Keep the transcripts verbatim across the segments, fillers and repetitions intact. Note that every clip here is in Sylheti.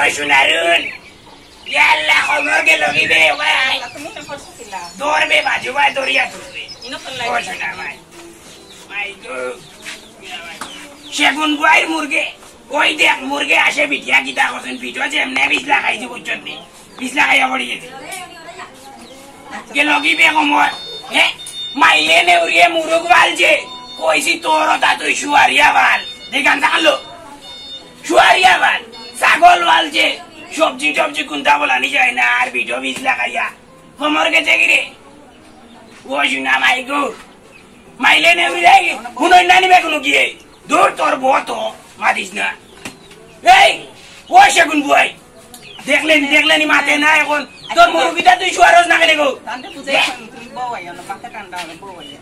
ওই সোনারুন, ইয়া আল্লাহ, খবর গেল কি বে, ভাই? তুমি না করছো কিলা? ধরবে বাজু ভাই, ধরিয়া তুলবে। ইনো তো ও লাগে। সোনা ভাই, মাই গো, ইয়া ভাই। সেগুন বুয়াইর মুরগে, ওই দেখ মুরগে আসে বিটিয়া কিতা করছেন, পিঠো যে এমনে বিষ লাগাইছে বুঝছত নি, বিষ লাগাইয়া পড়ি গেছে। গেল কি বে কমর? হে? মাইলে নেউরিয়ে মুরগ বালছে। কইছি তোর ওটা তুই শুয়ারিয়া বাল। দেখান থাকলো। শুয়ারিয়া বাল। ছাগল বালছে। সবজি টবজি কুন্তা বলানি যায় না। আর ভিডিও বিষ লাগাইয়া। কমর গেছে কি রে? ও শুনা মাই গো। মাইলে নেউরি রে। হুনই না নিবে কোনো গিয়ে। দূর তোর বউ তো। মাতিস না। এই, ও সেগুন বুয়াই। দেখলেনি, দেখলেনি, মাতে না এখন। তোর মুরগিটা তুই শুয়ারস না কেনে গো? তাহলে বুঝে গেছেন, তুমি বউ আইয়া না, মাথা ঠান্ডা হবে, বউ আইয়া।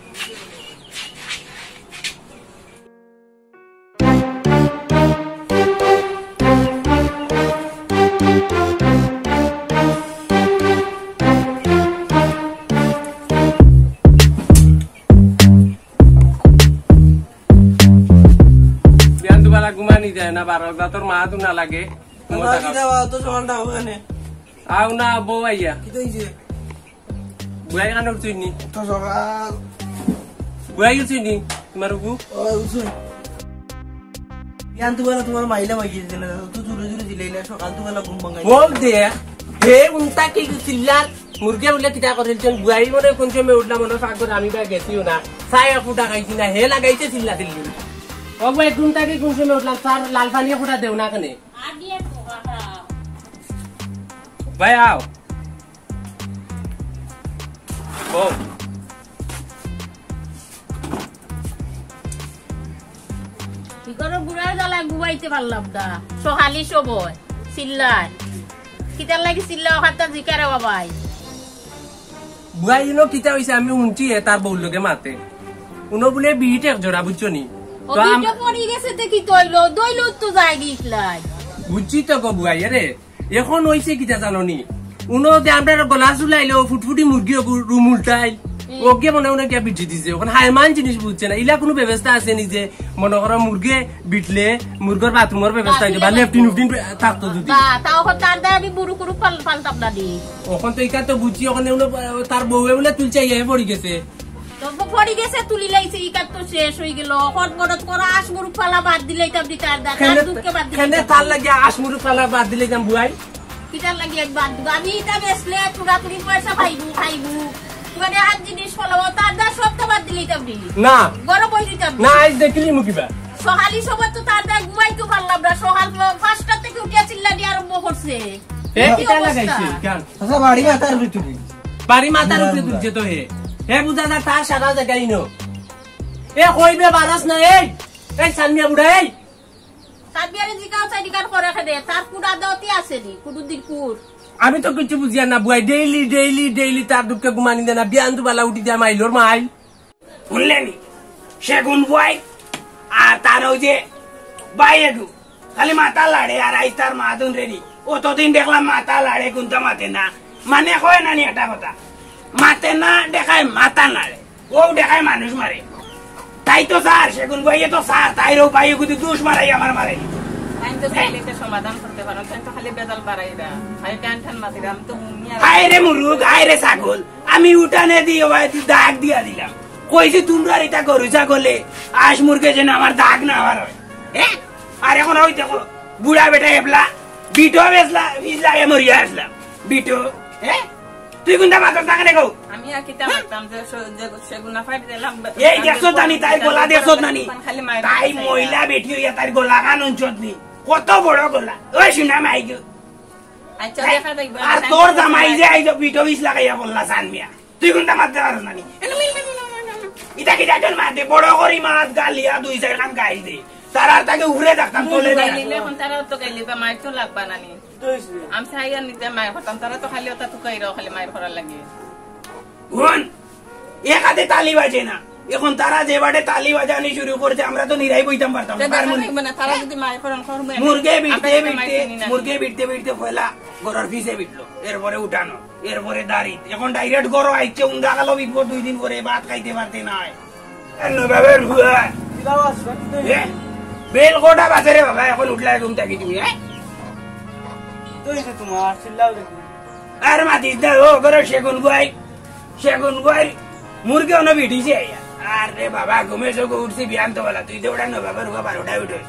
বিয়ান দুবালা ঘুমানি যায় না, বারো বাজা তোর মা তো না লাগে। ঘুমো বাবা, থাকাও। কিতা বাবা, তো সকালটা হবে কেনে? আও না, বউ আইয়া। কিতা হইছে? বুয়াই কানে উঠছইনি? তো সকাল। বুয়াই উঠছইনি? তোমার উগু? ও, উঠছই। বিয়ান দুবালা তোমার মাইলা মাগিয়ে দিলে, তো জোরে জোরে দিলে, সকাল দুবালা ঘুম ভাঙাই। বল দে, হে উনটা কি চিল্লার? মুরগে উঠলে কিতা করিল? তুই বুয়াই মনে কোন সময় উঠলাম, মনে ফাঁক করে আমি বা গেছিও না। চায় ফুটা খাইছি না, হে লাগাইছে চিল্লা চিল্লি। ও ভাই, ঘুম থাকি কোন সময় উঠলাম? স্যার, লাল পানিয়ে ফুটা দেও না কেনে? ভাই, আও। ও। কি করো বুড়া জ্বালা ঘুমাইতে পারলাম না। সকালি সময় চিল্লায়। কিতার লাগি চিল্লা ওখানটা জিকারে বাবাই। বুয়াই ইনো কিতা হইছে আমি শুনছি এ তার বউর লগে মাতে। উনো বুলে বিট এক জোড়া বুঝছো নি? ও তো আম- বিটে পড়ি গেছে তে কি তইলো? দইলো তো যায় গিকলাই। বুঝছি তো গো বুয়াই রে। এখন হইছে কিতা জানো নি? উনো যে আমরা গলা চুলাইলে ও ফুটফুটি মুরগি ওগু রুম উল্টাই। হুম। ওকে মনে মনে গিয়া বিটি দিছে। ওখানে হায়মান জিনিস বুঝছে না। ইলা কোনো ব্যবস্থা আছে নি যে মনে করো মুরগে বিটলে মুরগর বাথরুমর ব্যবস্থা হইতো বা বাথরুমর লেফটিন উফটিন থাকতো যদি। বা, তাও এখন তার দায় আমি বুরু কুরু পাল-, পালতাম না নি। ওখান তো ইকা তো বুঝছি, ওখানে উনো, তার বউয়ে বলে তুলছে, ইয়ে পড়ি গেছে। তো ব-, পড়ি গেছে, তুলি লাইছে, ইকার তো শেষ হয়ে গেল। এখন মদত করো, আশ মুরুক ফালা বাদ দিলে ইতা দি তার দা-, তার কেনে, দুঃখে বাদ দিলে কেনে ইতা তার দি। লাগে আশ মুরুক ফালা বাদ দিলে যাম বুয়াই? কিতার লাগি এক বাদ দিব? আমি ইতা বেচলে পুরাপুরি পয়সা পাইবো, খাইবো। মানে আর জিনিস ফলাবো, তার দা সব তো বাদ দিলে ইতা দি। না। গরম হয়ে দিতাম। না, আজ দেখিলি মুখিবা। সকালি সবার তো তার দা ঘুমাইতে পারলাম না। সকাল পাঁচটা থেকে উঠিয়া চিল্লা দিয়ে আরম্ভ করছে। এ, কি কিতা অবস্থা? লাগাইছে? কেন? আচ্ছা, বাড়ি মাথার উপরে তুলি। বাড়ি মাথার উপরে তুলছে তো হে। হে বুঝা না, তার সারা জায়গায় ইনো। এ কইবে বারাস না, এই, এই সালমিয়া বুড়া, এই। সালমিয়ারে জিগাও চাই দিকার করে খেদে, তার কুড়া দাওতি আছে নি, কুড়ু দিন কুর। আমি তো কিছু বুঝিয়ার না, বুয়াই, ডেইলি, ডেইলি, ডেইলি তার দুঃখে ঘুমানি দেয় না, বিয়ান দুবালা উঠি দেয় মাইলর মাইল। শুনলেনি? সেগুন বুয়াই, আর তার ওই যে ভাই এগু, খালি মাথা লাড়ে, আর আইজ তার মা দুন রেডি। অতদিন দেখলাম মাথা লাড়ে, কুন্তা মাতে না। মানে কয় না নি একটা কথা, মাতে না দেখায় মাথা নাড়ে, ও দেখায় মানুষ মারে। তাই তো স্যার, সেগুন বুয়াইয়ে তো স্যার, তাই রো ভাই এগু দুষ মারাই আমার মারে। তাই তো চাইলে একটা সমাধান করতে পারো, তাই তো খালি বেজাল বাড়াই দা। খালি টান টান মাতি দা, আমি তো হুনি আর হায় রে মুরুগ, হায় রে ছাগল, আমি উঠানে দিয়ে ভাই তুই দাগ দিয়া দিলাম। কইছি তোমরা আর এটা গরু ছাগলে, আশ মুরগে যেন আমার দাগ না বার হয়। হ্যাঁ? আর এখন ওই দেখো, বুড়া বেটা এবলা, বিটো বেসলা, বিসলা এ মরিয়া আসলাম। বিটো, হ্যাঁ? তুই কোনটা মাথার টাকা দেখো? আমি আর কিতা মারতাম যে স-, যে সেগুন না ফাটি দিলাম, এই দেখছো জানি, তাই গলা দেখছো জানি। খালি মায়ের তাই কাছে মহিলা বেটি হইয়া তার গলা কান অঞ্চত নি। কত বড় গলা। ওই শুনা মাই গো। আচ্ছা, দেখা দেখবে। আর তোর জামাই যে আইজ বিটো বিষ লাগাইয়া বললা জান মিয়া। তুই কোনটা মারতে পারো না নি? ইটা কি একজন মারতে? বড় করি মাত গালিয়া দুই চার খান গাইল দে। তার আর তাকে উড়ে দেখতাম, তলে তুই দেখতাম। গাইলে এখন তারা তো গাইলে বা মার তো লাগবা না নি। আমি চাই আর নিতে মার করতাম, তারা তো খালি ওটা তুকাই রাও, খালি মার করার লাগে। হুন, এক হাতে তালি বাজে না। এখন তারা যে বাটে তালি বাজানি শুরু করছে, আমরা তো নিরাই বইতাম পারতাম না। তারা হারমোনি-, লাগবে না, তারা যদি মার করেন, করবে। মুরগে বিটতে আমরা বিটতে, মার কিনি না। মুরগে বিটতে বিটতে পয়লা গরুর পিছে বিটলো, এরপরে উঠানো, এরপরে দাড়ি। এখন ডাইরেক্ট গরু আইছে, উন্দা গেল বিপদ, দুই দিন পরে ভাত খাইতে পারতে নাই। এ নবাবের ফুয়া। এ? বেল কটা বাজে রে বাবা, এখন উঠলা ঘুম থাকি তুমি, হ্যাঁ? তো এই যে তোমার চিল্লাও দেখি। আর মাতিস না, ও করো সেগুন গুয়াই, সেগুন গুয়াই, মুরগি অনো বিটিছে। আরে বাবা, ঘুমে চোখে উঠছি বিয়ান তো বেলা, তুই তো ওটা নবাবের উবা বারোটায় উঠোস,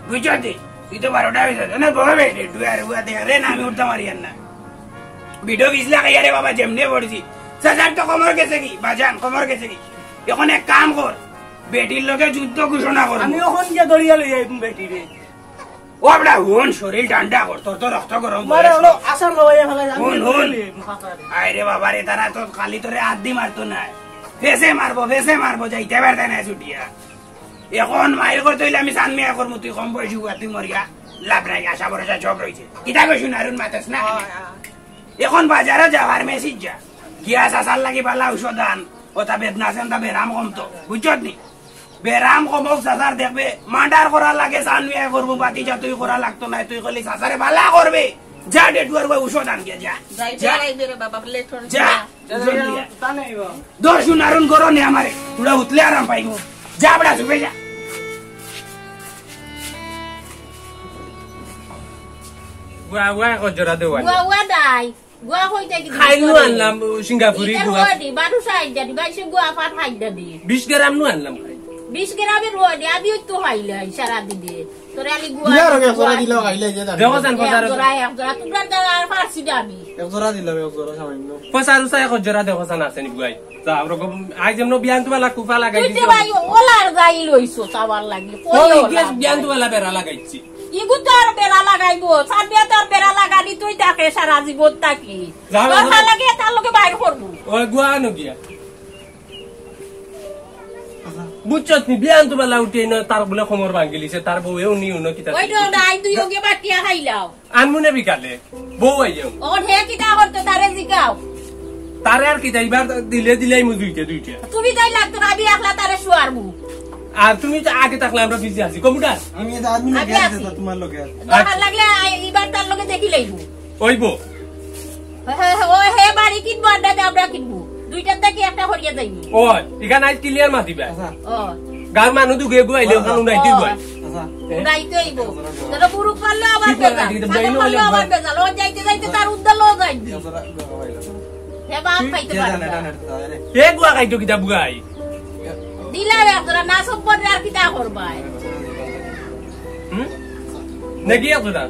বুঝছস তুই? তুই তো বারোটায় উঠোস না, বাবা বেটে, তুই আর উবা দেখ রে না, আমি উঠতাম পারি আর না। ভিডিও বিশ লাখ আইয়া রে বাবা, যেমনে পড়ছি। চাচার তো কমর গেছে কি, বাজান, কমর গেছে কি? এখন এক কাম কর, বেটির লগে যুদ্ধ ঘোষণা কর। আমি এখন গিয়া দড়িয়া লই আইব বেটি রে। ও বড়া, হুন, শরীর ঠান্ডা কর, তোর তো রক্ত গরম মারে বয়স। হলো আসার লগে ফেলা যায়। হুন, হুন। আয় রে বাবা রে, তারা তো খালি তোরে হাত দি মারতো না। ফেসে মারবো, ফেসে মারবো, যাইতে পারতে না ছুটিয়া। এখন মাইর করতে হইলে আমি চান মিয়া করমু, তুই কম বয়সী হুয়া, তুই মরিয়া। লাভ নাই, আশা ভরসা সব রইছে। কিতা কই শুনারুন মাতাস না? এখন বাজারো যা, ফার্মেসিত যা। গিয়া চাচার লাগি বালা ঔষধ আন। ওটা বেদনা আছে, ওটা বেরাম কমতো। বুঝছত নি? বেরাম কমক চাচার দেখবে। মার্ডার করা লাগে, চান মিয়া করবো, বাতি যা তুই করা লাগতো নায়। তুই কইলি চাচারে বালা করবে। যা ডেটুয়ার ওই ঔষধ আন গিয়া, যা। যাই, যা। যাই, বেরে বাবা, লেট হচ্ছে যা। না। ঔষধ নিয়া। দশ গুণ আরুন করো নে আমারে। তোরা উঠলে আরাম পাইবো। যা বড়া, চুপে যা। গুয়া, গুয়া, এক জোড়া দেওয়া। গুয়া, গুয়া দাই। গুয়া কই থাকি খাইলু আনলাম, সিঙ্গাপুরি ইটার গুয়া। গুয়া দি, বারোশো আইডা দি, বাইশে গুয়া পার আইডা দি। বিশ গ্রাম নু আনলাম খাই। বিশ গ্রামের গুয়া দি, আমিও তো খাইলাই সারা দিনে। তোরে আলি গুয়া দুই আর দি, এক জোড়া গুয়া দিলাও খাইলে যে দাম। দেখো জান এক বাজারে। জোড়া, এক জোড়া, তোমরা তো আর পারছি না আমি। এক জোড়া দিলাম, এক জোড়া সামান্য। পয়সা রুসা এক জোড়া দেখো জান আছে নি গুয়াই। তা আমরা গো-, আই যেমন বিয়ান তোমার লাখ কুফা লাগাই তুই দিছো। যে ভাই ওলার যাই লইছো চাবার লাগি। ও, কই এই ওলা? গেছ বিয়ান তোমার লা বেড়া লাগাইছি। ইগু তো আর বেড়া লাগাইবো, সাবিয়া তো আর বেড়া লাগানি তুই তাকে সারা জীবন থাকি। যা, তোর যা। ভালা লাগে তার লগে বাইর করবো। ওই গুয়া আনো গিয়া। বুঝছত নি, বিয়ান তো বেলা উঠে না, তার বলে কোমর ভাঙ্গিলিছে, তার বউয়েও নি উনো কিতা। ওই তো নাই, তুই ওকে বাটিয়া খাইলাও। আনমুনে বিকালে, বউ আইয়াম। ওর হে কিতা করতে তারে জিগাও। তারে আর কিতা, এবার দিলে দিলাই মু দুইটা, দুইটা। তুমি তাই লাগতো না, আমি একলা তারে শুয়ারমু। আর তুমি তো আগে থাকলে আমরা বিজি আছি, কমুটার? আমি এটা আনমুনে আমি গিয়া আছি। যেত তোমার লগে। দরকার লাগলে আই-, এবার তার লগে দেখি লইবো। ওইবো। হে, হে, হে, ও হে বাড়ি কিনবো, আর না আমরা কিনবো। দুইটার থেকে একটা করিয়া যাইবি। ও, এখানে আইজ ক্লিয়ার মাতিবা। আচ্ছা। ও। গাঁর মানুষ দুগে গুয়াইলে ও, ওখানে উনাইতে ও। গুয়াই। আচ্ছা। উনাইতে অইবো। তাহলে বুরুক পারলে আবার কি করে বেজাল। আইতে? ছাগল পারলে আবার বেজাল। ও যাইতে যাইতে তার উদ্দা লো যাইবি। হে বাপ খাইতে পারে না। এ গুয়া খাইতো কিতা বুয়াই? দিলাম এক জোড়া, না সব পরে আর কিতা করবায়? হুম? নাকি এক জোড়া?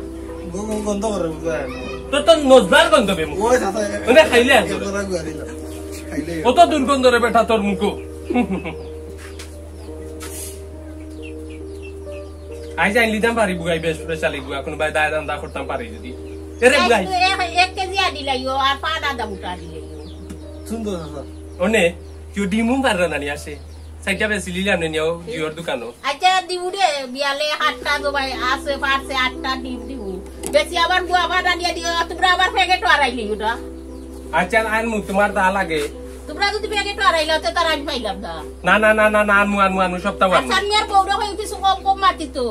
গো-, গো-, গন্ধ করে বুঝায়। তো, তো নজবার গন্ধ বে মুখ। ওই দাদা, ওটা খাইলে এক জোড়া। জোড়া গুয়া দিলাম। খাইলে। অত দুর্গন্ধ রে বেটা তোর মুখো। আইজ আইন লিতাম পারি বুয়াই বেশ specially বুয়া, কোনো ভাই দায় দান্দা করতাম পারি যদি। এরে বুয়াই। এক, এক কেজি আদি লাইও, আর পাঁচ আধা মুঠা আদি লাইও। সুন্দর দাদা। ওনে, কেউ ডিমু পাররা না নি আসে। সাইডটা বেশি লিলাম নে নিও, জিওর দোকানো। আচ্ছা, দিবু রে, বিয়ালে আটটা জবাই আছে, পারছে আটটা ডিম দিবু। বেশি আবার গুয়া বাটা দিয়া দিও, তোমরা আবার প্যাকেট হারাইলি ওটা। আচ্ছা, আনমু, তোমার তা লাগে। তোমরা যদি প্যাকেট হারাইলা, তো তার আমি পাইলাম না। না, না, না, না, না, আনমু, আনমু, আনমু, সপ্তাহ আনমু। আচ্ছা, আমি আর বউরা হয়ে কিছু কম কম মাতি তো।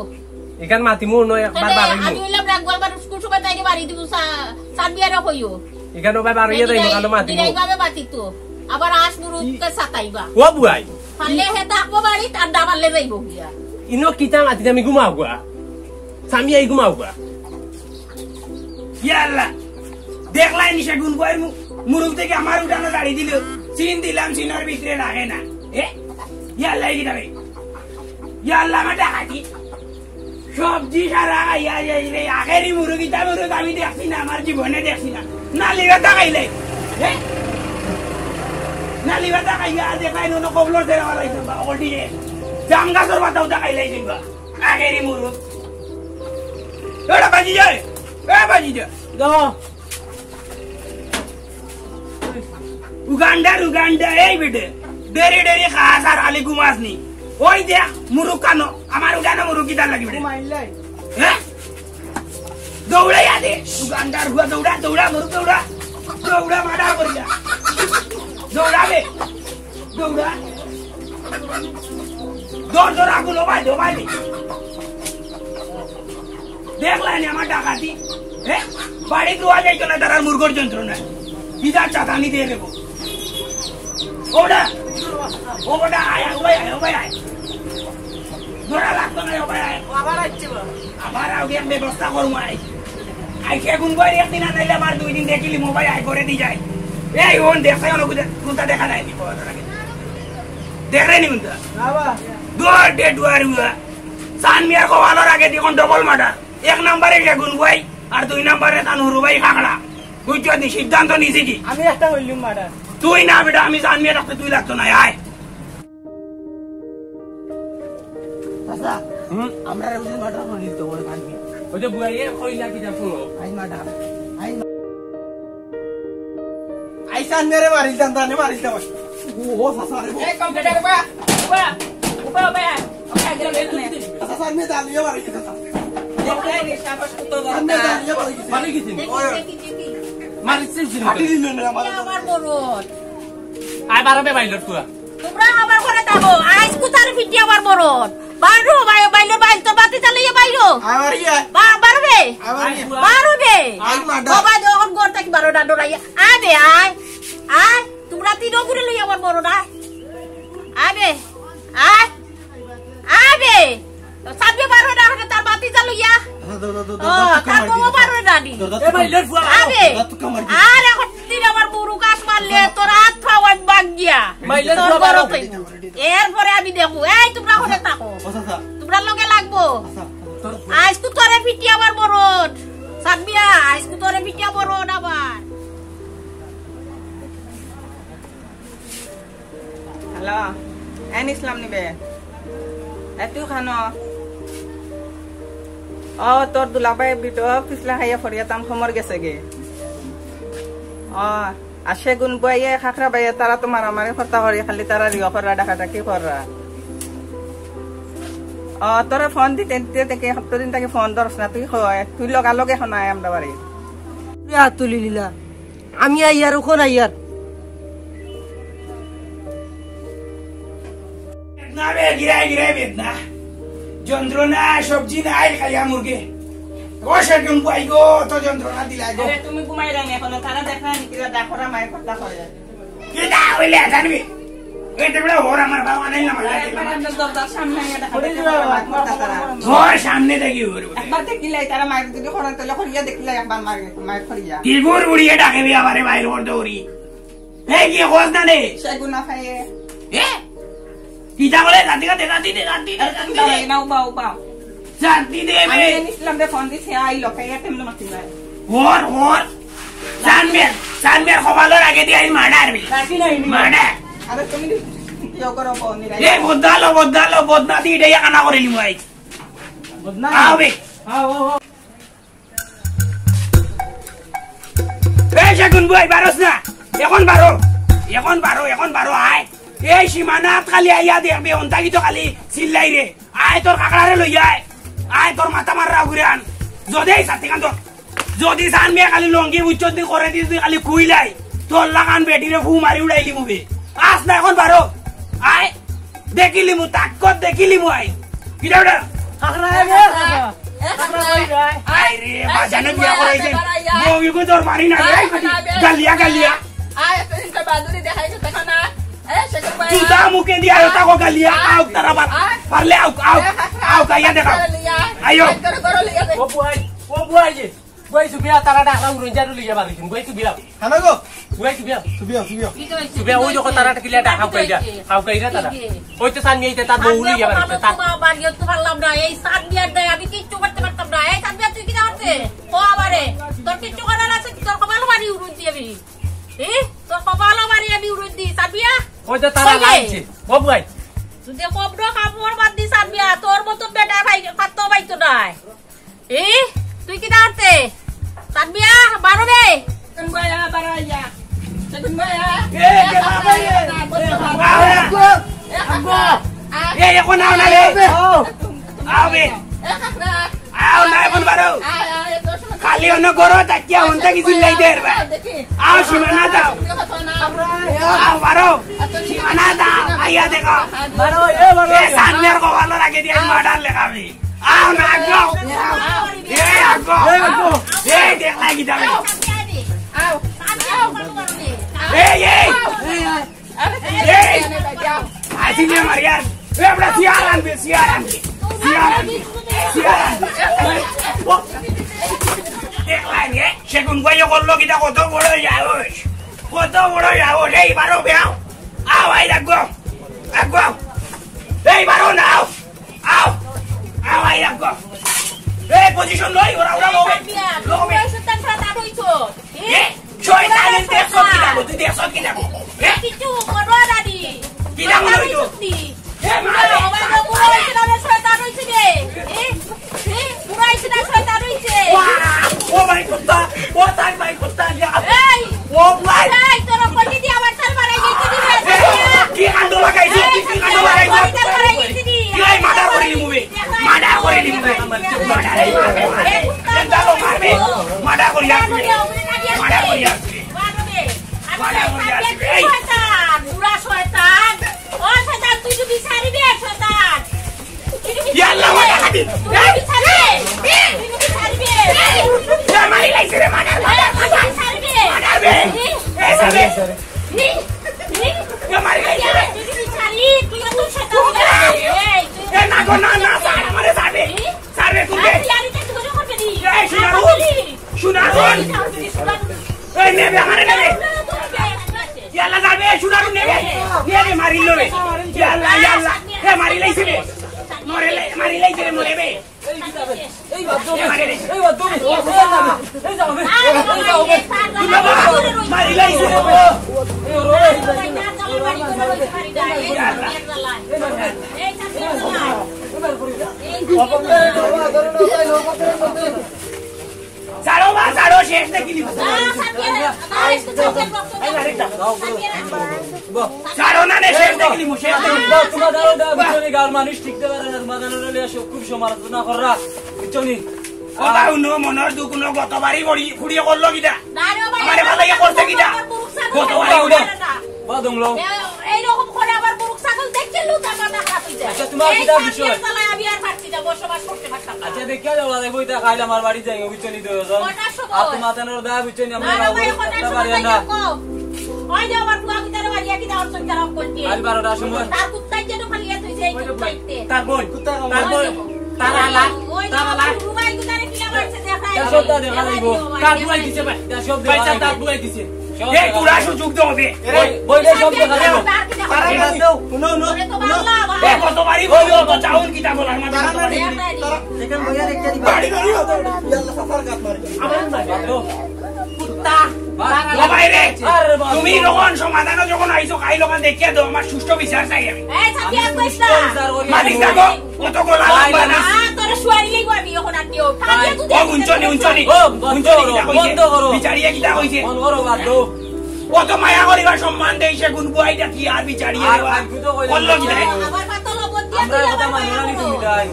এখান মাতিমু নয়, একবার তাহলে বাড়াইমু। আমি হইলাম রাখবো, একবার স্কুল সময় তাইরে বাড়ি দিবু, সা-, সানবিয়ারে কইও। এখানে ভাই বাড়াইয়া যাইবো, কালো মাতিমু। দিলাই ভাবে মাতি তো। আবার আস মুরুকে সাতাইবা। ও বুয়াই। পারলে হে থাকবো বাড়ি, আর না পারলে যাইবো গিয়া। ইনো কিতা মাতিতে আমি ঘুমাও গুয়া। স্বামী আই ঘুমাও গুয়া। ইয়া আল্লাহ, দেখলাই নি সেগুন কয়ের মু-, মুরুখ থেকে আমার উঠানো দাঁড়িয়ে দিল। চিন দিলাম, চিনর ভিতরে রাখে না। এ? ইয়া আল্লাহ, এই কিতা রে? ইয়া আল্লাহ, আমার ডাকাতি। সবজি সারা খাইয়া যাই রে। আখেরি মুরুখ, ইতা মুরুখ আমি দেখছি না, আমার জীবনে দেখছি না। নালি ভাতা খাইলে। এ? নালি ভাতা খাইয়া দেখলাই নি, কবলর ছেড়ে মারাইছে বা, ওটি যে জাম গাছর পাতা উঠা খাইলাই দিবা। আগেরই মুরুখ। এ বাজি যায়, এ বাজি যায়। উগান্ডার উগান্ডা, এই বেটে। ডেরি ডেরি খাস আর আলি ঘুমাস নি। ওই দেখ, মুরুখ কানো, আমার উগানো মুরুখ কিতার লাগি বেটে। হ্যাঁ? দৌড়াই আদে, উগান্ডার হুয়া দৌড়া, দৌড়া, মুরুখ দৌড়া। দৌড়া মারা করিয়া। দৌড়াবে। দৌড়া। দৌড়, দৌড়, আগুন, ও ভাই, ও ভাই। দেখলাই নি আমার ডাকাতি? হ্যাঁ? বাড়িত রোয়া যাইতো না, তারার মুরগর যন্ত্রণায়। বিধার চাতানি দিয়ে দেবো। ওটা, ও বেটা, আয়, আয়, ও ভাই, আয়, ও ভাই, আয়। ধরা লাগতো না, ও ভাই, আয়। আবার আসছে বা। আবার আগে আমি ব্যবস্থা করবো, আয়। আই সেগুন ভাই একদিন আনাইলে আমার দুই দিন দেখিলি মোবাইল আই করে দি যায়। এই ওন দেখছে, ওন কোনটা দেখা যায়নি, বাবা, তোর আগে। দেখরে নি কোনটা? না বা। দৌড় দে দুয়ার উয়া। সান মিয়ার কপালর আগে দেখুন ডবল মার্ডার। এক নম্বরে সেগুন ভাই, আর দুই নম্বরে তান হুরু ভাই খাগড়া। বুঝছো নি? সিদ্ধান্ত নিছি কি? আমি একটা হইলুম মার্ডার। তুই না বেটা, আমি সান মিয়া রাখতে তুই লাগতো না, আয়। চাচা, হুম? আমরা ওই দিন মার্ডার করে দিতে বলে কালকে। ওই যে বুয়াইয়ে কইলা কি দেখো? আই মার্ডার, আই মা-, আই সান মেরে মারিস, জান, জানে মারিস না। ও, ও, চাচা, আরে, ও। এই কম্পিউটার বা, উবা, উবা, উবা, উবা, গেল, গেল, গেল। চাচা, সান মেরে জালিয়ে মারিস, চাচা। দেখলে রে, সাহস কত বড়। সান মেরে জালিয়ে মারিস। মারি গেছে। দেখি, ওই। দেখি, দেখি। মারিস, ছিল। ফাটি দিল না, আমার। এ আমার মরণ। আয় বারো বে বাইলর ফুয়া। তোমরা আমার ঘরে থাকো, আইজ কুতার ফিটি আমার মরণ। বাইরো, বাইরো, বাইরো, বাইরো, তোর বাতি জ্বালাইয়া বাইরো। আমার ইয়া। বা-, বারো বে। আমার ইয়া। বারো বে। I murder. বাবা, যখন ঘর থাকি বারো না ডরাইয়া। আয় বে, আয়। আয়, তোমরা তিন ঘুরে লই আমার মরণ, আয়। আয় বে, আয়। আবে, সামনে বারো না, ওখানে তার বাতি জ্বালইয়া। দাও, দাও, দাও, দাও, ও, দাও, তুকা তার মারি বউ দিও। বারো না নি। দাও, দাও, এ তুকা ভাই, মারি লেট ফুয়া। আবে, দাও, তুকা মারি দিও। আর এখন দিন আমার বুরু কাজ মারলে তোর হাত পাও আমি ভাঙিয়া। ভাই, লেট তোর ফুয়া বড় বারো। কইবো। এরপরে আমি দেখবো। এই, তোমরা ওখানে থাকো। ও, চাচা। তোমরা লগে লাগবো। আচ্ছা, তোর আইজ তো তোরে ফিটি আমার মরণ। সামিয়া, আইজ তো তোরে ফিটি আমার মরণ আবার। হ্যালো, এন ইসলাম নিবে। এ তুই খানো? ও, তোর দুলাভাই বিটো পিছলা খাইয়া ফরিয়া তাম খমর গেছে গে। ও, আর সেগুন বইয়ে খাখরা বাইয়ে তারা তো মারামারি করতা করি, খালি তারা রিও কররা, ডাকাডাকি কররা। ও, তোরে ফোন দিতে দিতে দেখি সপ্তাহ দিন থাকি ফোন ধরস না, তুই কয়, তুই লগালগে এখন আয় আমরা বাড়ি। তুই হাত তুলি দিলা। আমি আইয়ার, ওখান আইয়ার। বেদনা বে, গিরায় গিরায় বেদনা। যন্ত্রণা, সবজি নাই, খাইয়া মুরগে। ও সেগুন বই গো, তো যন্ত্রণা দিলাই গো। আরে, তুমি ঘুমাই রাখো এখন, তারা দেখা নি, কিরা ডাকরা মায়ের কথা কয়। কিতা হইলে জানবি? এই তো বেটা, ওর আমার বাবা নাই না, আমার এই লাগে না। বারান্দার দরজার সামনে আইয়া দেখা দেখি মায়ের কথা তারা। ওর সামনে দেখি ওর। একবার দেখিলাই, তারা মায়ের যদি খরচ তাহলে করিয়া দেখিলাই, একবার মায়ের, মায়ের করিয়া। কি গুড় গুড়িয়ে ডাকে বি আমারে মায়ের ওর দৌড়ি। এই কি খোঁজ না নে? সেগুন না খাইয়ে। এ? কিতা বলে? জাতি কাতে, জাতি দে, জাতি দে, আরে জাতি তুমি দে। না, উবাও, উবাও। জাতি দে, আমি বে। জানি ইসলাম দে ফোন দিছে, আই লোকে, এ তেমন মাতি যায়। ওর, ওর। সানমের, সানমের কপালর আগে দিয়ে আই মার্ডার বে। জাতি নাই, নি। মার্ডার। আরে তুমি ইয়ে করো, ফোন দিলাই। এ, বদনালো, বদনালো, বদনা দি, এটা ইয়া কানা করে নিব আই। বদনা? আও বে। আও, আও, আও। এই সেগুন বই, বারোস না। এখন বারো। এখন বারো, এখন বারো, আয়। এই সীমানাত খালি আইয়া দেখবে, অন্তাকি তো খালি চিল্লাই রে। আয় তোর কাকড়ারে লই আয়। আয় তোর মাথা মাররা ঘুরে আন। যদি এই সাথে কান তোর। যদি সান মিয়া খালি লঙ্গি বুঝছত দি করে দিস, তুই খালি কুইলাই। তোর লাগান বেটিরে ফু মারি উড়াইলি মুবে। আস না এখন বারো। আয়। দেখিলিমু, তাকত দেখিলিমু আই। কিরা ওটা? কাকড়া আয় রে, কাকড়া। এ, কাকড়া কই যায়? আয় রে, বাজানো বিয়া করাইছে। বাজানো বিয়া। বউগু তোর বাড়ি না, আয়, এই বেটি। আয়, আয়। গালিয়া, গালিয়া। আয়, তুই তো বাদুড়ি দেখাইছো, দেখো না। এ, সেটা পায় না। জুতা মুখে দিয়া আয়। ওটা কো গালিয়া, আয়। আও তারা বার। আয়। পারলে আও, আও, এ, কাকড়া। আও, গাইয়া দেখাও। আয়, লিয়া। আইও। আয়, তোর ঘরে লিয়া দে। ও বুয়াই, ও বুয়াই যে। বুয়াই সুবিয়া তারা ডাকরা উড়ন জারু লিয়া বাড়ি দিন। বুয়াই সুবিয়া। হ্যাঁ গো। বুয়াই সুবিয়া। সুবিয়া, সুবিয়া। সুবিয়া, ওই যখন তারা কিলা ডাকা উকাইরা। আউকাইরা তারা। ওই তো সামনে এই যে তার বউ লইয়া বাড়ি, তার বাবা বাড়ি তো পারলাম না। এই সাত বিয়ার দেয়, আমি কিচ্ছু করতে পারতাম না। এই সাত বিয়ার তুই কি করতে? ও আমারে, তোর কিচ্ছু করার আছে? তোর কপাল মারি উড়ুই দি আমি। এ? তোর কপাল মারি আমি উড়ুই দি। সাত বিয়া? ওই তো তারা কই রে? লাইছে। ও বুয়াই। তুই যে কবর কাপড় বাদ দি সাত বিয়া, তোর মতো বেটা ভাই, কত ভাই তো নাই। এ, তুই কিতা করতে? সাত বিয়া, বারো বে। সেগুন ভাইয়া, বারো আইয়া। সেগুন ভাইয়া। এ, কে বাবা, এ? এ, বাবা। এ, এখন আও না রে। আও। আও বে। এ, কাকড়া। আও না, এখন বারো। আয়, আয়, এ, তোর সময় খালি অন্য গরো তাকিয়া হন্তা কি চিল্লাই দে রে বা। দেখি। আও, সীমানা দাও। কথা না। আও, বারো। সীমানা দাও। আইয়া দেখো। বারো, এ, বারো। এ, সামনের কপালো রাখে দিয়ে মার্ডার লেখাবি। আও না, আও। এ, আও। এ, দেখলাই কি যাবে? আও। এই, এই। এই। আসি নে মারিয়ার। এ, আমরা সিয়ার আনবে, সিয়ার আনবে। সিয়ার আনবে। সিয়ার আনবে। দেখলাম রে, সেগুন ভাইও করলো কিতা, কত বড় সাহস, কত বড় সাহস। এই বারো বেয়াও, আও, আই রাখবো, রাখবো। এই বারো নাও, আও, আও, আই রাখবো। এই পজিশন লই, ওরা, ওরা, ওরা, ওরা। এ, শয়তানের দেশ সব কিনা গো, তুই দেশ সব কিনা গো? এ? কিছু করো না দি। কিনা মনে হইতো? এ, মা রে। বাবা, বাবা, বুড়া হইছে না, শয়তান হইছে রে। এ, এ, বুড়া হইছে না, শয়তান হইছে। ওয়া, ও ভাই কুত্তা, ও তাই ভাই কুত্তা, ইয়া। এই, ও ভাই। এই, তোর কইতে দি আমার তার মারাই দিতে দিবে। এ, কি কাণ্ড লাগাইছো? এই, কি কাণ্ড লাগাইছো? তোর মারাই দিতে দি। এই মার্ডার করে নিবো বে। মার্ডার করে নিবো বে। মার্ডার, এই মারবে, মারবে। এই কুত্তা। এই দাঁড়াও, মারবে। মার্ডার করে আসবে। মার্ডার করে আসবে। মারবে। মার্ডার করে আসবে। এই। শয়তান, বুড়া শয়তান। ও শয়তান, তুই তো বিচারিবে, শয়তান। ইয়া আল্লাহ, মার্ডার করে। তুই বিচারিবে। তুই বিচারিবে। এ, মারি লাইছে রে, মার্ডার, মার্ডার, মার্ডার। বিচারিবে। মার্ডার বে। এ, সারে। এ, মারি লাইছে রে। তুই বিচারি, তুই তো শয়তান। এই, এ, না গো, না, না, স্যার, আমারে ছাড়বে। ছাড়বে, তুলবে। এই, সোনারুন। সোনারুন। এই, নেবে, আমারে নেবে। ইয়াল্লা, যাবে, সোনারুন নেবে। নেবে, মারি লবে। ইয়াল্লা, ইয়াল্লা। এ, মারি লাইছে রে। মরে লাই-, মারি লাইছে রে, মরে বে। এই বাদ দে, এই বাদ দে, এই বাদ দে, এই যাও, এই যাও, এই যাও। মারি লাইছে রে। এই ওরে, এই যাও। ছাড়ো বা, ছাড়ো, শেষ দেখিলিমু। ছাড়ো না রে, শেষ দেখিলিমু, শেষ দেখিলিমু। বাহ, তোমার দাঁড়াও, দাঁড়াও, বুঝছো নি? গাঁওর মানুষ টিকতে পারে না, তোমার দাঁড়াও, দাঁড়াও, সব খুব সমালোচনা কররা, বুঝছো নি? ও বাবু, নো মনর দুঃখ, নো গতবারই বড়ি, ফুড়িয়ে করলো কিতা? না রে ভাই, আমারে ভালো ইয়ে করছে কিতা? গতবারই উঠে। বাদম লও। এ-, এইরকম করে আবার গরু ছাগল দেখলে লুতা মাথা খারাপ হয়ে যায়। আচ্ছা, তোমার এই কিতা বিষয়? জ্বালায় আমি আর পারছি না, বসবাস করতে পারতাম না। আচ্ছা, দেখিয়া যাও, দেখো, এটা খাইলে আমার বাড়ি যাই, বুঝছো নি, দুইজন। কটার সময়? আর তোমার তেনর দা, বুঝছো নি, আমরা না, না, ভাই, কটার সময় বাড়ি যাই না। কও? ওই যে আমার ফুয়া ভিতরে বাড়ি, একই দাওয়ার সঙ্গে তারা করছে। কাল বারোটার সময়। তার কুত্তায় যেন ফালিয়ে তুই সেই কুত্তাইতে। তার বই, তার বই। তারা লা, ওই যে তারা লা। আমার ফুয়া ভিতরে কিলা মারছে, দেখা তার যায়। সবটা দেখা যাইব। তার বুয়াই দিছে ভাই। তার সব ভাই দেখা সাহেব, যাইব। তার বুয়াই দিছে। এই পুরা সুযোগ দেও বে। বই, বই, বই, সব দেখা যাইব। তারা বাদ দেও। হুনো, হুনো, হুনো। এ কত বাড়ি বই, বই, কত চাউল কিতা বলার মাঝে তারা কত বাড়ি। না, তারা এখানে বইয়া দেখতে দিবা। বাড়ি ধরি হতো। ইয়াল্লা সাফার গাত মারি। আবার মারি। বাদ দেও। কুত্তা। বাদ। ও ভাই রে, আরে বাদ। তুমি যখন সমাধানে যখন আইছো, খাই লোকান দেখিয়া দাও, আমার সুষ্ঠু বিচার চাই আমি। এই, সাথে আমি আর কইস না। বিচার করি। মালিক থাকো। কত গোলা ভাই, লম্বা না? আ, তোরে শুয়ারি লইব আমি এখন আর কেউ। ভাই, কাজে তুই ও, উঞ্চনি, উঞ্চনি। ও, বন্ধ উঞ্চনি করো, কিতা কইছে? বন্ধ করো। বিচারিয়ে কিতা কইছে? বন্ধ করো, বাদ দেও। কত মায়া করিবার সম্মান দেই সে গুণ বুয়াইটা কি আর বিচারিয়ে আর দেওয়া? ফালতু তো কইলে করলো না। কি তাই? আবার পাতল লবণ দিয়ে আমরা তুই কথা আবার মানো না নি মায়া তুমি করো। তাই?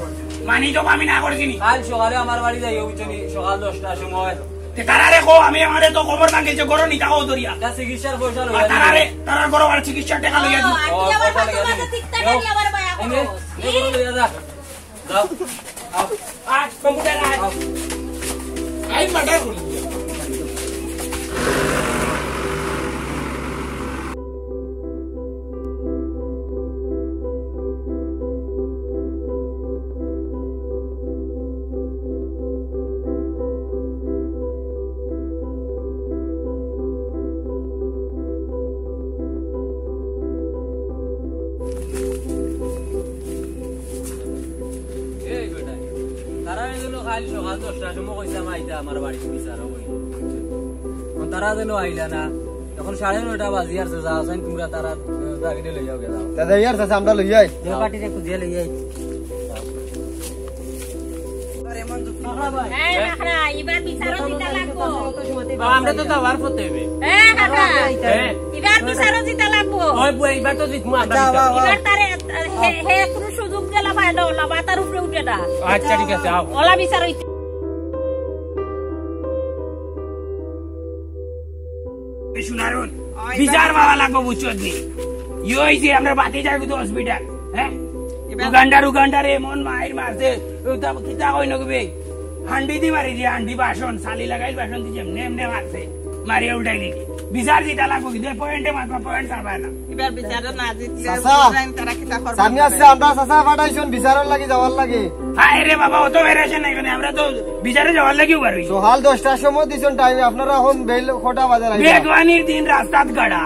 মানি তো আমি না করছি নি। কাল সকালে আমার বাড়ি যাই, উঞ্চনি, সকাল দশটার সময়। তে তারারে কো, আমি আমারে তো খবর না গেছে, গরো নিতা কো দরিয়া। তা চিকিৎসার পয়সা লইয়া আর তারারে, দিবি। তারার গরো আর চিকিৎসার টাকা লইয়া দিবি। ও, আর তুই আবার পয়সা কত লইয়া মাসে দিবি। চিন্তা করি আবার মায়া করো। এই, এই, এই, এই, এই, এই, এই। আয়, কম্পিউটার আয়। আয়, মার্ডার করি। এই বেটা, তারা এগুলো কাল সকাল দশটার সময় কইছিলাম আইতা আমার বাড়িত বিচারো বই। এখন তারা যেন আইলা না, এখন সাড়ে নয়টা বাজি আর যা আছেন তোমরা তারা, আহ, গাড়িতে লইয়া গেলাম। দাদা, ইয়ার চাচা, আমরা লইয়া আই। যাও। পার্টিতে খুঁজিয়া লইয়া আই। এই, কাকড়া, এবার বিচারও দিতে লাগবো। ও, আমরা তো যাওয়ার পথে হইবে। এই, কাকড়া, হ্যাঁ। এবার বিচারও দিতে লাগবো। ওই বুয়া, এবার তো জিতমু আমরা আচ্ছা, বিচার। বাবা। এবার তারে, হে, হে, কোনো সুযোগ দিলা পায় না, ওলা মাথার উপরে উঠে না। আচ্ছা, ঠিক আছে, আও। ওলা বিচার হইতে। এই শুনারুন, ওই বিচার বাবা লাগবো, বুঝছো নি? ইয়ে হইছে, আমরা বাতি যাই কিন্তু হসপিটাল, হ্যাঁ? এবার উগান্ডার, উগান্ডারে এমন মাইর মারছে, ওটা কিতা কই নগবে? হান্ডি দি মারি দি, হান্ডি বাসন, সালি লাগাইল বাসন দি যেমনে এমনে মারছে। মারিয়া উল্টাই দিছি। বিচার জিতা লাগবো, কিন্তু পয়েন্টে মাতবা, পয়েন্ট ছাড়বা না। এবার বিচারে না জিতলে চাচা, বুঝবেন তারা কিতা করবে। সামনে আছে, আমরা চাচা পাঠাইছুন বিচারর লাগি যাওয়ার লাগি। হায় রে বাবা, অত বেড়াইছে না এখানে, আমরা তো বিচারে যাওয়ার লাগিও বার হইছি। সকাল দশটার সময় দিছুন টাইম, আপনারা এখন বেল কটা বাজার আইবা? বেগওয়ানির দিন রাস্তাত গাড়া।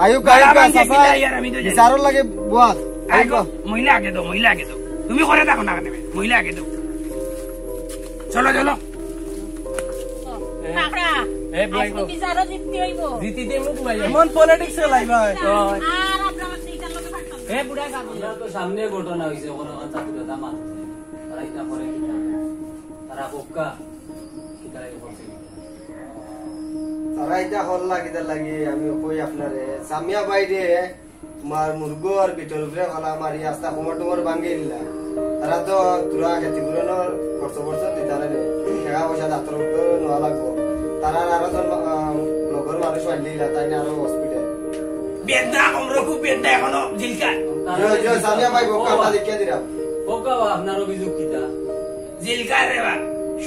আয়ুক, আয়ুক, চাচা, আর আমি তো জানি। বিচারর লাগি বস। আয়ুক, মহিলা আগে দাও, মহিলা আগে দাও। তুমি করে দেখো না কেন, মহিলা আগে দাও। চলো, চলো। কাকড়া, এ, বুড়াই আজকে গো। বিচারও জিততে হইব। জিতি দে মুখ ভাই। এমন পলিটিক্স এ লাইবা। আর আপনারা সেইটার লগে থাকতাম না। এ, বুড়াই গো। আমরা তো সামনে ঘটনা হইছে, কোনো কথা তুলে দাম আছে। তারা এটা করে কিনা? তারা বোকা। কি তারা এটা করছে কিনা? তারা এটা হল লাগি, তার লাগি আমি কই আপনারে। সামিয়া বাইরে তোমার মুরগর ভিতর উপরে ফালা মারি আস্তা কোমর টোমর ভাঙ্গি দিলা। তারা তো তোরা খেতি পুরানোর খরচ খরচ দিতারা নে। টাকা পয়সা দাঁতর উপরে নেওয়া লাগবো। তারা আরো জন, আহ, লগর মানুষ মারলি দিলা, তাই না আরো হসপিটাল। বেদনা, আমরা খুব বেদনা এখনো জিলকার। জয়, জয়, সামিয়া ভাই, বোকা, আমরা দেখিয়া দিলাম। বোকা, আপনার অভিযোগ কিতা? জিলকার রে বা,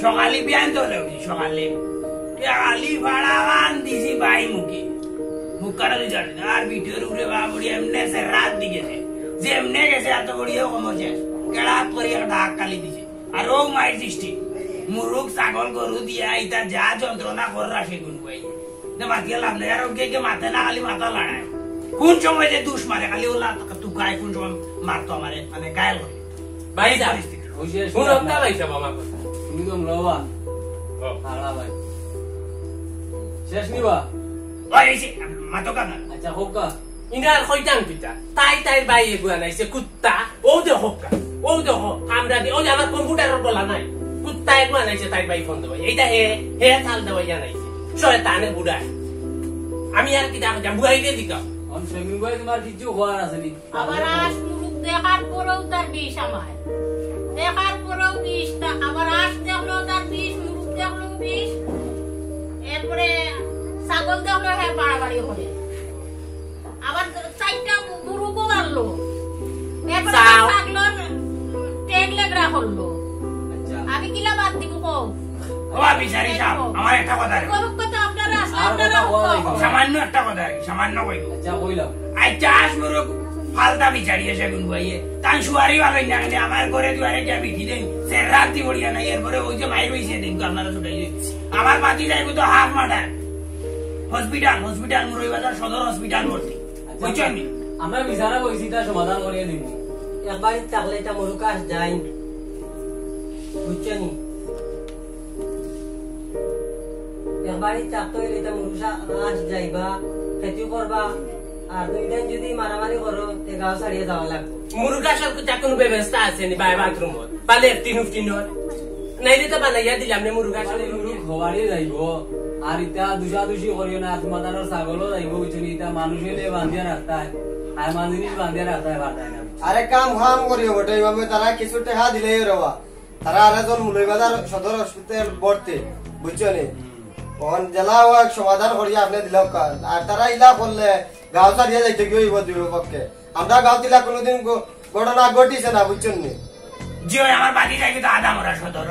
সকালে বিয়ান তো লেউছি, সকালে। এ আলি ফাড়া বান দিছি বাই মুখে। মুখ কাটা দিতে পারে না। আর ভিডিওর উপরে বাবুড়ি এমনে সে রাত দিকে যে। যে এমনে গেছে এত বড়িও কম হচ্ছে। কেড়া করি একটা হাত কালি দিছে। আর ও মাইর দৃষ্টি। মুরুগ, ছাগল, গরু দিয়া ইতা যা যন্ত্রণা কররা সেগুন কই। না মাতিয়া লাভ নাই। আর ওকে কে মাতে না, খালি মাথা লড়ায়। কোন সময় যে দুষ মারে, খালি ওলা তুকায় কোন সময় মারতো আমারে, মানে গায়েল করে। ভাই যা। পরিস্থিতি। ওই যে হুন, হত্যা পাইছে বাবা কথা। তুমি তো লওয়া। ও। হারা ভাই। শেষ নিবা? ওই, এই যে, মাতো কানা। আচ্ছা, হোক কা। ইনার কইতাম কিতা? তাই তাইর ভাই এগু আনাইছে কুত্তা। ও দেখো কা। ও দেখো, আমরা দি-, ওই আমার কম্পিউটারর গলা নাই। কুত্তা এগু আনাইছে তাইর ভাই ফোন দেওয়াই। এইটা হে, হে থাল দেওয়াই আনাইছে। শয়তানে বুড়ায়। আমি আর কিতা কইতাম, বুড়াইতে দিতাম। অন সেমিন ভাই তোমার কিছু হওয়ার আছে নি? আবার আস মুরুখ দেখার পরেও তার বিষ আমার। দেখার পরেও বিষ, তা আবার আস দেখলো তার বিষ, মুরুখ দেখলো বিষ। এরপরে ছাগল দেখলো হ্যাঁ বাড়াবাড়ি করে। আবার চারটা মুরুখও মারলো। এরপরে ছাগলর টেক লেগড়া করলো। আচ্ছা। আমি কিলা বাদ দিব কও? ও বিচারি সাহেব, আমার একটা কথা রে। করুক কথা আপনারা আসলে আর আপনারা কথা বলা হোক। যাইতো না। সামান্য একটা কথা রে, সামান্য কইব। আচ্ছা, কইলাম। আচ্ছা, আস মুরুখ ফালতা বিচারি এসে গুন ভাইয়ে। তান সুয়ারি ভালো না কেন আমার ঘরে দুয়ারে গিয়া বিঠি দেই। সে রাত দি বড়িয়া নাই, এরপরে ওই যে মাইর হইছে দিন তো আপনারা ছুটাই দিন। আমার বাতি যাইব তো হাফ মার্ডার। হসপিটাল, হসপিটাল, মুরইবাজার সদর হসপিটাল ভর্তি। আচ্ছা, বুঝছেন নি? আমরা বিচারা বইছি, তার সমাধান করিয়া দিব। একবারই থাকলে এটা মুরুখ আস যাই। বুঝছেন নি? একবারই থাকতে হইলে এটা মুরুখ আস যাইবা, খেতিও করবা। আর তুমি তাই যদি মারামারি করো, তে গাঁও ছাড়িয়ে যাওয়া লাগবে। মুরুখ আসর কিতা কোনো ব্যবস্থা আছে নি ভাই বাথরুমত? বা লেট্রিন উফটিনর? নাইলে তো বানাইয়া দিলাম নে মুরুখ আসর। মুরুখ হবারই যাইব। আর ইতা দুষাদুষি করিও না, তোমার তার ছাগলও যাইব, বুঝছো নি? ইতা মানুষ হইলে বান্ধিয়া রাখতায়, আর মানুষ জিনিস বান্ধিয়া রাখতায় পারতায় না। আরে কাম কাম করিও বটে, এইভাবে তারা কিছু টাকা দিলেই রবা। তারা আরেকজন মৌলভীবাজার সদর হসপিটাল ভর্তি, বুঝছো নি? অখন জেলা ও এক সমাধান করিয়া আপনি দিলাম কাজ। আর তারা ইলা করলে গাঁও ছাড়িয়া যাইতে কি হইব দুই পক্ষে? আমরা গাঁও তিলা কোনোদিন ঘ-, ঘটনা ঘটিছে না, বুঝছেন নি? জি ভাই, আমার বাকি যাই কিন্তু আদা মরা সদর।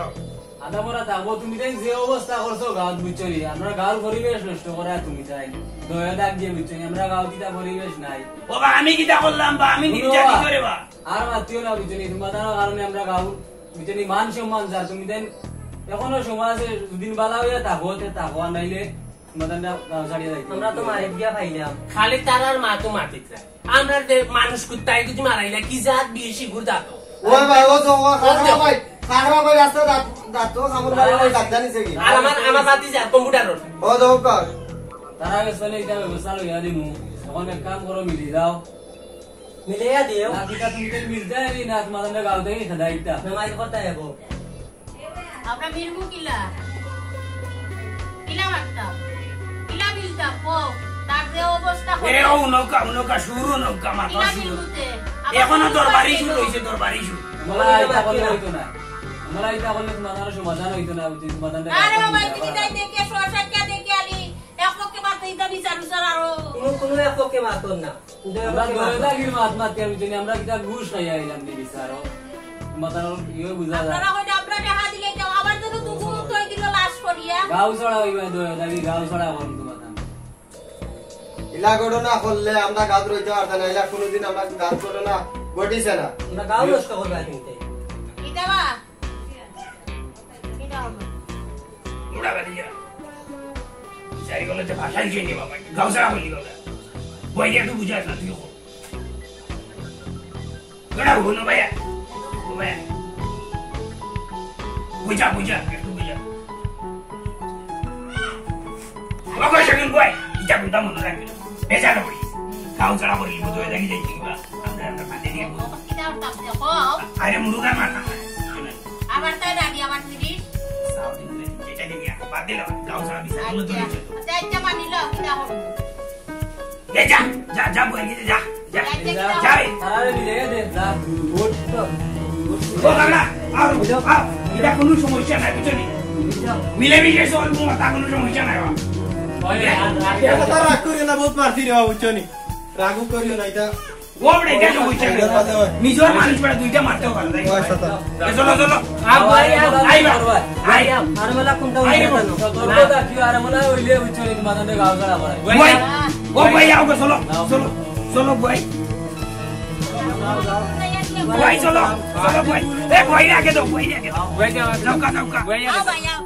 আদা মরা থাকবো, তুমি তাই যে অবস্থা করছো গাঁও, বুঝছো নি? আমরা গাঁওর পরিবেশ নষ্ট করা তুমি তাই। দয়া দাগ দিয়ে, বুঝছো নি? আমরা গাঁও কিতা পরিবেশ নাই। ও বা আমি কিতা করলাম বা আমি নির্যাতিত রে বা? আর মাতিও না, বুঝছো নি? তোমার কারণে আমরা গাঁও, বুঝছো নি? মান সম্মান যার, তুমি তাই এখনো সময় আছে, দুদিন বালা হইয়া থাকো, তে থাকো, আর নাইলে তোমাদের না গাঁও ছাড়িয়া যাইতে আমরা তো হবে। মারিত গিয়া পাইলাম। খালি তারার মা তো মাতিত যায়। আমরা যে মানুষ কুত্তায় যদি মারাইলা, কি জাত বিদেশি গুড় জাত? ওই ভাই, ও তো, ও খাখরা ভাই, খাখরা ভাই রাস্তা দাঁত, দাঁত তো কামড় মারে, ওই দাঁত জানিস কি? আর আমার, আমার বাতি যা, কম্পিউটার রোড। ও তো, ও কর। তারা গেছে না, এটা ব্যবস্থা লইয়া দিমু। এখন এক কাম করো, মিলি যাও। মিলাইয়া দিও। না, কিতা তুমি তো মিলতে আইলি না, তোমার আমরা গাঁও থেকে খেদাই দিতা। না, মাইর কথা হইব। আমরা মিলবো কিলা? কিলা মারতাম? কিলা মিলতাম? কও, তার যে অবস্থা এরে, হলো। ও নৌকা, ও নৌকা, শুরু নৌকা, মাথা কিলা শুরু। মিলবো তে? আবার এখনো নৌকা দরবারি আছে শুরু তো। হইছে, দরবারি শুরু। আমরা এটা করলে হইতো না। আমরা এটা করলে তোমার দ্বারা সমাধান হইতো না, বুঝলি? সমাধানটা আরে বাবা, এদিকে যাই দেখে, সরসাকিয়া দেখে আলি, এক পক্ষে মারতে ইতা বিচার উচার আরো। কোনো, কোনো এক পক্ষে মারতো না। আমরা দয়াদাগির মাত মাতি আমি জানি, আমরা কিতা ঘুষ খাইয়া আইলাম নি বিচারো? মাতার ইয়ে বুঝা যায়। আপনারা কইলে আপনারা দেখা দিলে কেউ আবার যেন দুগুণ উত্তর দিল লাশ করিয়া। গাঁও ছাড়া হইবে দয়াদাগি, গাঁও ছাড়া এখন তোমার। ইলা ঘটনা করলে আমরা গাঁত রইতে পারতাম না, ইলা কোনোদিন আমরা গাঁত ঘটনা ঘটিছে না। আমরা গাঁও নষ্ট করবে আর কিনতে। কিতা বা? কিতা হলো? উড়া বাড়ি যা। যাই বলে তো ভাষাই জেনে বাবা, গাঁও ছাড়া হলি বাবা। বই একটু বুঝাস না তুই। ওটা হলো ভাইয়া। ও ভাইয়া। বুঝা, বুঝা, একটু বুঝা। বাবা, সেদিন কই? ইটা কোনটা মনে রাখবি না। বেজার হই। গাঁও ছাড়া করি, বুঝো, এটা কি দেখি কিবা? আমরা, আমরা ফাঁদে দিয়ে বলবো। কিতা করতাম, কিতা কও? আরে, মুরুগা মারতাম না। আবার তাই রাগি, আবার ফিরিস। সারাদিন ধরে যেটা নিয়ে বাদ দিলাম, গাঁও ছাড়া বিচার করলে তো আচ্ছা। হয়েছে তো। আচ্ছা, আচ্ছা, মানিল, কিতা করবো? এ যা, যা, যা, বই নিতে যা, যা, যা, যা। যা রে। তারারে বিদায় দে, যা। উঠ তো। ও বাবা, আও, আও, এটা কোনো সমস্যা নাই, বুঝছো নি? মিলেমিশে চলবো, তা কোনো সমস্যা নাই, বাবা। ওই, আর, আর, এটা তো রাগ করিও না, বহুত মারছি রে বাবা, বুঝছো নি? রাগও করিও না, এটা ও বেটা, এটা সমস্যা নাই। নিজের মানুষ বেটা, দুইটা মারতেও পারে, তাই না? ওই সাথে। এ, চলো, চলো। আ, ভাই, আ, আই, ভাই। আই। আর মেলা কোনটা আই, হইছে ভাই। জানো? তোর কথা কি আর মেলা হইলে বুঝছো নি, তোমার সঙ্গে গাও ছাড়া পড়ে। ভাই, ও ভাই, আও, চলো, চলো, চলো, ভাই। ভাই, চলো, চলো, ভাই। এ, ভাই, আগে দাও, ভাই, আগে দাও। ভাই, যাও, যাও, যাও, যাও। ভাই, আও, ভাই, আও।